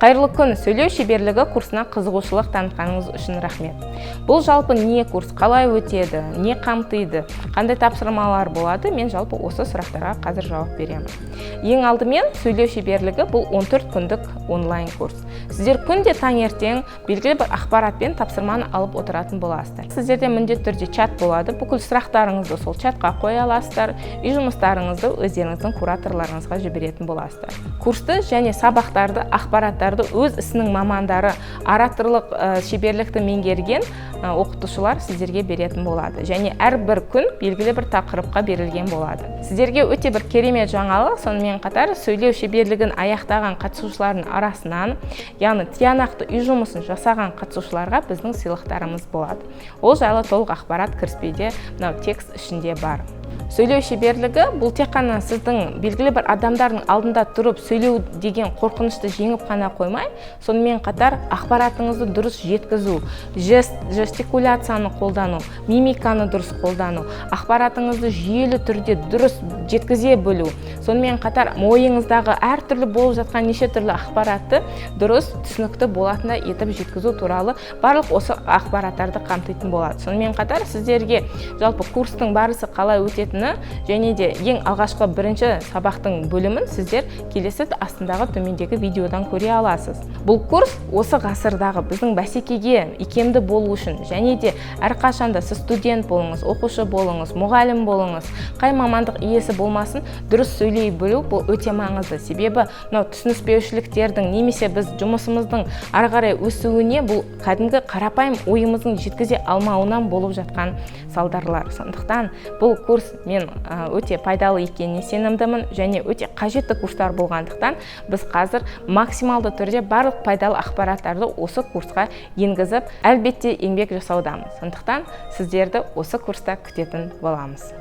Қайырлы күн! Сөйлеу шеберлігі курсына қызығушылық танытқаныңыз үшін рахмет. Бұл жалпы не курс, қалай өтеді, не қамтиды, қандай тапсырмалар болады? Мен жалпы осы сұрақтарға қазір жауап беремін. Ең алдымен, сөйлеу шеберлігі – бұл 14 күндік онлайн курс. Сіздер күнде таңертең белгілі бір ақпарат пен тапсырманы алып отыратын боласыздар. Сіздерде міндетті түрде чат болады. Бүкіл сұрақтарыңызды сол чатқа қоя аласыздар, үй жұмыстарыңызды өздеріңіздің кураторларыңызға жіберетін боласыздар. Курсты және сабақтарды, ақпараттарды өз ісінің мамандары, ораторлық шеберлікті меңгерген оқытушылар сіздерге беретін болады және әрбір күн белгілі бір тақырыпқа берілген болады. Сіздерге өте бір керемет жаңалық: сонымен қатар сөйлеу шеберлігін аяқтаған қатысушылардың арасынан, яғни тиянақты үй жұмысын жасаған қатысушыларға біздің сыйлықтарымыз болады. Ол жайлы толық ақпарат кіріспеде, мынау текст ішінде бар. Сөйлеу шеберлігі – бұл тек қана сіздің белгілі бір адамдардың алдында тұрып сөйлеу деген қорқынышты жеңіп қана қоймай, сонымен қатар ақпаратыңызды дұрыс жеткізу, жест, жестикуляцияны қолдану, мимиканы дұрыс қолдану, ақпаратыңызды жүйелі түрде дұрыс жеткізе білу, сонымен қатар ойыңыздағы әртүрлі болып жатқан неше түрлі ақпаратты дұрыс, түсінікті болатындай етіп жеткізу туралы барлық осы ақпараттарды қамтитын болады. Сонымен қатар сіздерге жалпы курстың барысы қалай өтетіні және де ең алғашқы бірінші сабақтың бөлімін сіздер келесі астындағы төмендегі видеодан көре аласыз. Бұл курс осы ғасырдағы біздің бәсекеге икемді болу үшін және де әрқашанда, сіз студент болыңыз, оқушы болыңыз, мұғалім болыңыз, қай мамандық иесі болмасын, дұрыс сөйлей білу – бұл өте маңызды. Себебі мынау түсініспеушіліктердің немесе біз жұмысымыздың ары қарай өсуіне бұл кәдімгі қарапайым ойымыздың жеткізе алмауынан болып жатқан салдарлар. Сондықтан бұл курс мен өте пайдалы екеніне сенімдімін және өте қажетті курстар болғандықтан, біз қазір максималды түрде барлық пайдалы ақпараттарды осы курсқа енгізіп, әлбетте, еңбек жасаудамыз. Сондықтан сіздерді осы курста күтетін боламыз.